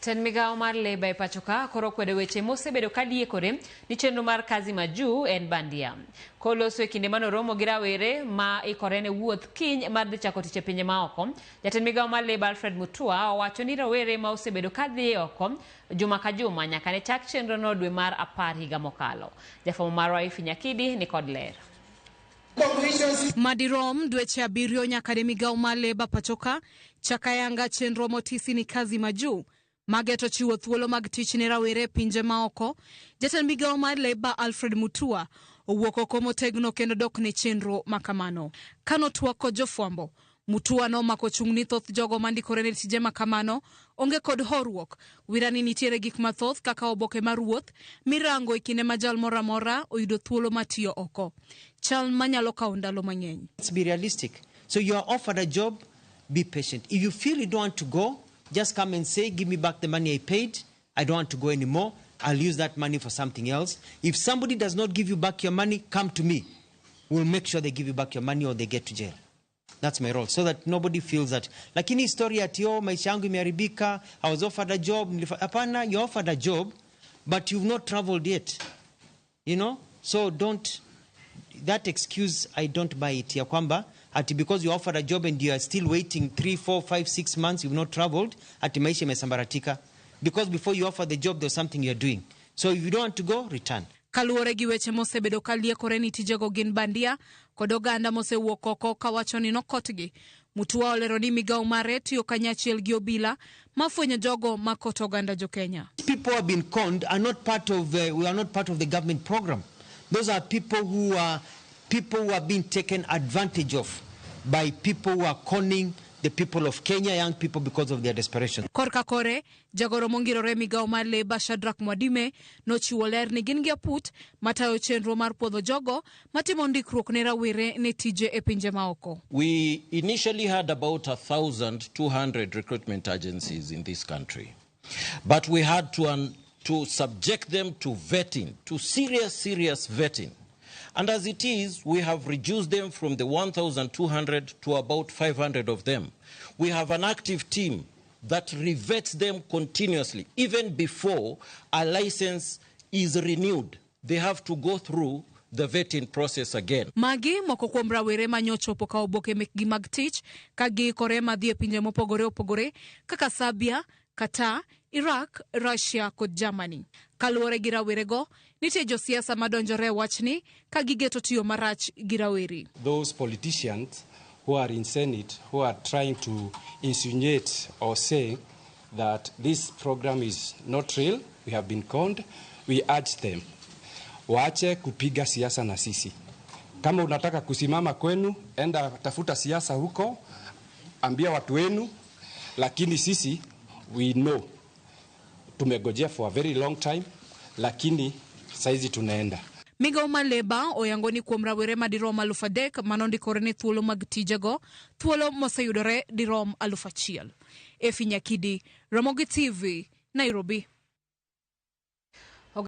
Jatend migawo mar leba e pacho ka koro kwedo weche mosebedo ka liekore ni chenro mar kazi majuu en bandia. Koloso e kinde manoromo gi rawere ma ikore ne wuoth kiny mar dhi chako tich e pinje maoko, jatend migawo mar leba Alfred Mutua owacho ni rawere ma osebedo ka dhi oko juma ka juma nyaka ne chak chenrono dwe mar apar higa mokalo. Jafwambo marwa Ifi Nyakidi ni kod ler. Madirom dweche abiriyo nyaka ne migawo mar leba pachoka chak ayanga chenro motisi ni kazi majuu mageto chiwo thuolo mag tich ne rawere e pinje maoko. Jatend migawo mar leba Alfred Mutua owuok oko motegno kendo dok ne chenro makamano. Kanotwak kod jofwambo, Mutua nomako chung' ni thoth jogo mandikore ne tije makamano onge kod horuok. Wira ni nitiere gik mathoth kaka oboke mar wuoth mirango e kinde ma jal moro amora oyudo thuolo mar tiyo oko. Chal manyalo kawo ndalo mang'eny. Let's be realistic. So you are offered a job, be patient. If you feel you don't want to go, just come and say, give me back the money I paid. I don't want to go anymore. I'll use that money for something else. If somebody does not give you back your money, come to me. We'll make sure they give you back your money or they get to jail. That's my role, so that nobody feels that. Lakini story ati oh, maisha yangu imeharibika, I was offered a job. Hapana, you offered a job, but you've not traveled yet. You know? So don't, that excuse, I don't buy it. Ya kwamba, ati because you offered a job and you are still waiting 3, 4, 5, 6 months, you've not traveled, ati maisha imesambaratika. Because before you offer the job, there's something you're doing. So if you don't want to go, return. Kaluwore gi weche mosebedo ka liekore ni tijego gin bandia kod oganda mosewuok oko kawacho ni nokotgi. Mutua olero ni migawo mare tiyo kanyachiel gi obila mafwenyo jogo makoto oganda jo-Kenya. People who have been conned are not part of, we are not part of the government program. Those are people who are being taken advantage of by people who are conning the people of Kenya, young people, because of their desperation. Korka kore, jagoro mongirore migawo mar leba Shadrack Mwadime nochiwo ler ni gin gi aput matayo chenro mar puodho jogo matimo ndikruok ne rawere ne tije e pinje maoko. We initially had about 1,200 recruitment agencies in this country, but we had to subject them to vetting, to serious, serious vetting. And as it is, we have reduced them from the 1,200 to about 500 of them. We have an active team that revets them continuously. Even before a license is renewed, they have to go through the vetting process again. Magi moko kuom rawere manyochopo ka oboke mekgi mag tich ka giikore madhi e pinje mopogore opogore kaka Serbia, Qatar, Iraq, Russia kod Germany. Kaluwore gi rawerego, nitie josiasa madonjore e wachni ka gigeto tiyo marach gi rawere. Those politicians who are in Senate who are trying to insinuate or say that this program is not real, we have been conned, we urge them waache kupiga siasa na sisi. Kama unataka kusimama kwenu, enda tafuta siasa huko, ambia watu wenu, lakini sisi we know tumegojea for a very long time, lakini saizi tunaenda. Migawo mar leba oyango ni kuom rawere madirom 3,000 manondikore ne thuolo mag tijego, thuolo moseyudore dirom 1,000. Efi Nyakidi, Ramogi TV, Nairobi.